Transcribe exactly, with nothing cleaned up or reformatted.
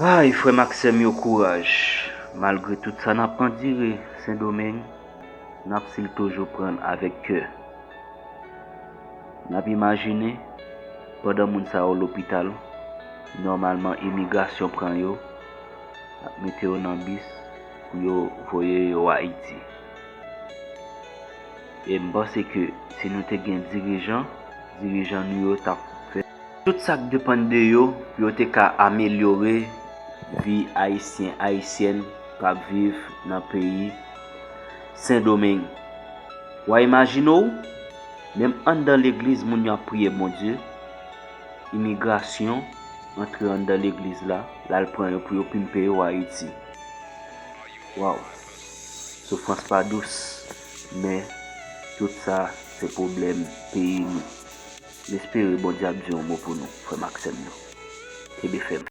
Ay, frè m ak sè m yo, kouraj. Malgre tout sa n ap andire Sendomeng, n ap still toujou pran l avèk kè. N ap imajine, pandan moun sa yo lopital, nòmalman imigrasyon pran yo, ap mete yo nan bis pou yo voye yo Ayiti. E m panse ke si nou te gen dirijan, dirijan nou yo t ap fè tout sa k depann de yo pou yo te ka amelyore vi Ayisyen, Ayisyèn k ap viv nan peyi Sendomeng. W a imajine w, menm anndan legliz moun yo ap priye Bondye, imigrasyon antre anndan legliz la, l al pran yo pou yo pimpe yo Ayiti. Waw, soufrans pa dous, men tout sa se pwoblèm peyi nou. M espere Bondye ap di yon mo pou nou, frè m ak sè m yo. Kenbe fèm.